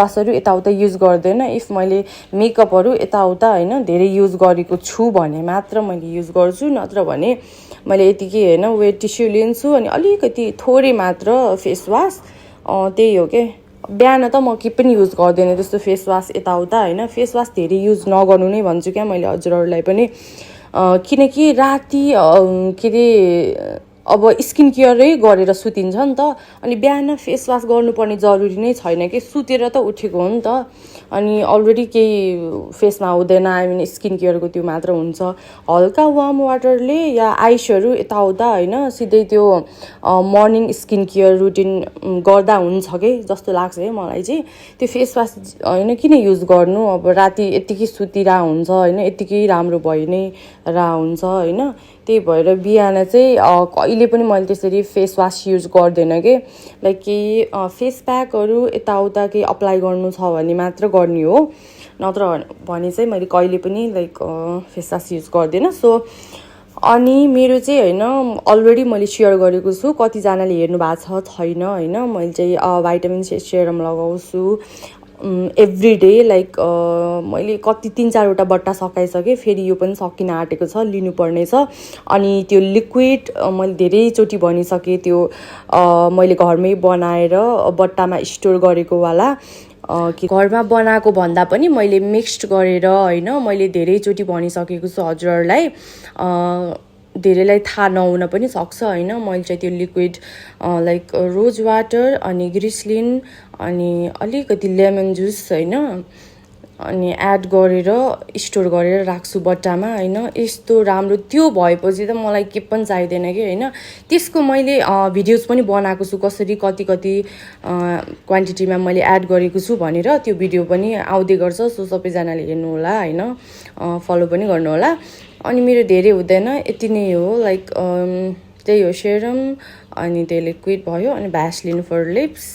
वासहरू यताउता युज गर्दैन इफ मैले मेकअपहरू यताउता होइन धेरै युज गरेको छु भने मात्र मैले युज गर्छु नत्र भने मैले यतिकै होइन वेट टिस्यु लिन्छु अनि अलिकति थोरै मात्र फेस वास त्यही हो के बिहान त म के पनि युज गर्दैन त्यस्तो फेस वास यताउता होइन फेस वास धेरै युज नगर्नु नै भन्छु क्या मैले हजुरहरूलाई पनि किनकि राति के अरे अब स्किन केयरै गरेर सुतिन्छ नि त अनि बिहान फेस वास गर्नुपर्ने जरुरी नै छैन कि सुतेर त उठेको हो नि त अनि अलरेडी केही फेसमा हुँदैन आई मिन स्किन केयरको त्यो मात्र हुन्छ हल्का वार्म वाटरले या आइसहरू यताउता होइन सिधै त्यो मर्निङ स्किन केयर रुटिन गर्दा हुन्छ कि जस्तो लाग्छ है मलाई चाहिँ त्यो फेस वास होइन किन युज गर्नु अब राति यत्तिकै सुतिरा हुन्छ होइन यत्तिकै राम्रो भइ नै रा हुन्छ होइन त्यही भएर बिहान चाहिँ कहिले पनि मैले त्यसरी फेस वास युज गर्दैन कि लाइक केही फेस प्याकहरू यताउता केही अप्लाई गर्नु छ भने मात्र गर्ने हो नत्र भने चाहिँ मैले कहिले पनि लाइक फेस वास युज गर्दैन सो अनि मेरो चाहिँ होइन अलरेडी मैले सेयर गरेको छु कतिजनाले हेर्नु भएको छ छैन होइन मैले चाहिँ भाइटामिन सी सेरम लगाउँछु एभ्री डे लाइक मैले कति 3-4वटा बट्टा सकाइसकेँ फेरि यो पनि सकिन आँटेको छ लिनुपर्ने छ अनि त्यो लिक्विड मैले धेरैचोटि भनिसकेँ त्यो मैले घरमै बनाएर बट्टामा स्टोर गरेको वाला कि घरमा बनाएको भन्दा पनि मैले मिक्स्ड गरेर होइन मैले धेरैचोटि भनिसकेको छु हजुरहरूलाई धेरैलाई थाहा नहुन पनि सक्छ होइन मैले चाहिँ त्यो लिक्विड लाइक रोज वाटर अनि ग्रिसलिन अनि अलिकति लेमन जुस होइन अनि एड गरेर स्टोर गरेर राख्छु बट्टामा होइन यस्तो राम्रो त्यो भएपछि त मलाई के पनि चाहिँदैन कि होइन त्यसको मैले भिडियोज पनि बनाएको छु कसरी कति कति क्वान्टिटीमा मैले एड गरेको छु भनेर त्यो भिडियो पनि आउँदै गर्छ सो सबैजनाले हेर्नु होला होइन फलो पनि गर्नु होला अनि मेरो धेरै हुँदैन यति नै हो लाइक त्यही हो सेरम अनि त्यो लिक्विड भयो अनि भ्यासलिन फर लिप्स